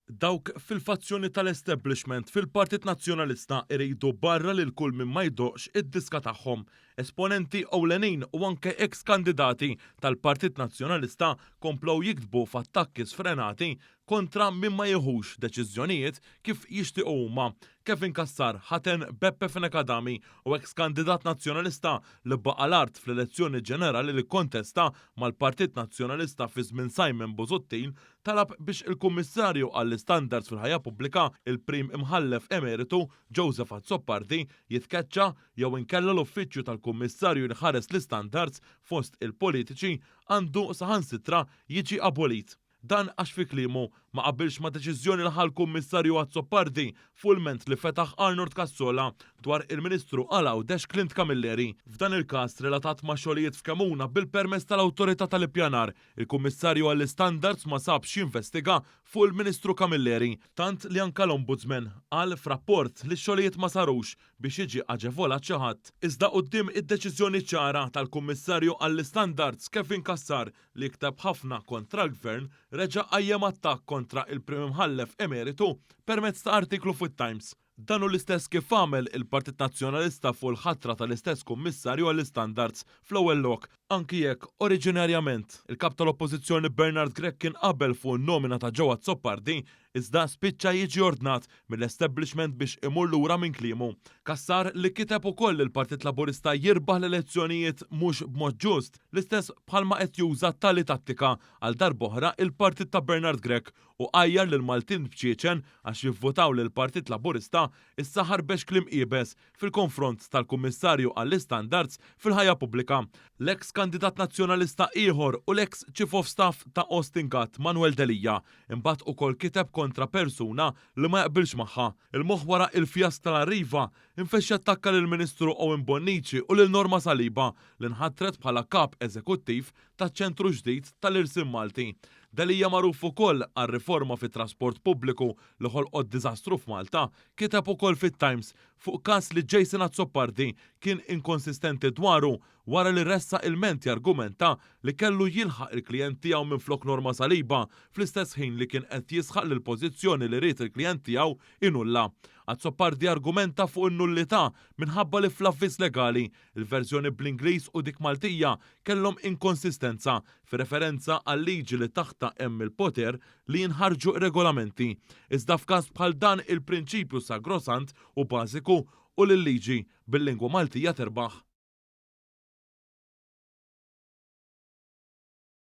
Dawk fil-fazzjoni tal-establishment fil-Partit Nazzjonalista iridu barra lil kull min ma jdoqqx id-diska tagħhom. Esponenti ewlenin u anke eks kandidati tal-Partit Nazzjonalista komplew jiktbu f'attakki sfrenati kontra min ma jieħux deċiżjonijiet kif jixtiequ huma. Kevin Cassar ħaten Beppe Fenech Adami u eks kandidat Nazzjonalista li baqa' l-art fl-elezzjoni ġenerali li kkontesta mal-Partit Nazzjonalista fi żmien Simon Busuttil talab biex il-Kummissarju għall-Istandards fil-Ħajja Pubblika, il-Prim Imħallef Emeritu Joseph Azzopardi jitkeċċa jew inkella l-Uffiċċju tal-Kummissarju li jħares l-istandards fost il-politiċi għandu saħansitra jiġi abolit. Dan għax fi kliemu ma qabilx ma' deċiżjoni li ħa l-Kummissarju Azzopardi fuq ilment li fetaħ Arnold Cassola dwar il-Ministru għal Għawdex Clint Camilleri. F'dan il-każ relatat ma' xogħlijiet f'Kemuna bil-permess tal-Awtorità tal-Ippjanar, il-Kummissarju għall-Istandards ma sabx jinvestiga fuq il-Ministru Camilleri, tant li anke l-Ombudsman qal f'rapport li x-xogħlijiet ma sarux biex jiġi aġevolat xi ħadd. Iżda quddiem id-deċiżjoni ċara tal-Kummissarju għall-Istandards Kevin Cassar li jikteb ħafna kontra l-Gvern, reġa' qajjem attakk kontra il-Prim Imħallef Emeritu permezz ta' artiklu fit-Times. Dan hu l-istess kif għamel il-Partit Nazzjonalista fuq il-ħatra tal-istess Kummissarju għall-Istandards fl-ewwel lok, anki jekk oriġinarjament il-Kap tal-Oppożizzjoni Bernard Grech kien qabel fuq in-nomina ta' Joe Azzopardi iżda spiċċa jiġi ordnat mill-establishment biex imur lura minn kliemu. Cassar li kiteb ukoll li l-Partit Laburista jirbaħ l-elezzjonijiet mhux b'mod ġust, l-istess bħalma qed juża tali tattika għal darb'oħra il-Partit ta' Bernard Grech u għajjar lill-Maltin b'ċieċen għax jivvutaw lill-Partit Laburista, issa ħarbex kliem iebes fil-konfront tal-Kummissarju għall-Istandards fil-Ħajja Pubblika, l-eks kandidat Nazzjonalista ieħor u l-eks Chief of Staff ta' Austin Gatt, Manuel Delia, imbagħad ukoll kiteb kontra persuna li ma jaqbilx magħha. Il-moħħ wara il-fjask tal-Arriva infexx jattakka lill-Ministru Owen Bonnici u lil Norma Saliba li nħatret bħala Kap Eżekuttiv taċ-Ċentru ġdid tal-Irsim Malti. Delia magħruf ukoll għar-riforma fit-trasport pubbliku li ħolqot diżastru f'Malta, kiteb ukoll fit-Times fuq każ li Jason Azzopardi kien inkonsistenti dwaru wara li ressaq ilment jargumenta li kellu jilħaq il-klijent tiegħu minflok Norma Saliba fl-istess ħin li kien qed jisħaq li l-pożizzjoni li ried il-klijent tiegħu hi nulla. Azzopardi argumenta fuq in-nullità minħabba li fl-avviż legali, il-verżjoni bl-Ingliż u dik Maltija kellhom inkonsistenza fir-referenza għal-liġi li taħtha hemm il-poter li jinħarġu regolamenti. Iżda f'każ bħal dan il-prinċipju sagrosant u bażiku hu li l-liġi bil-lingwa Maltija tirbaħ.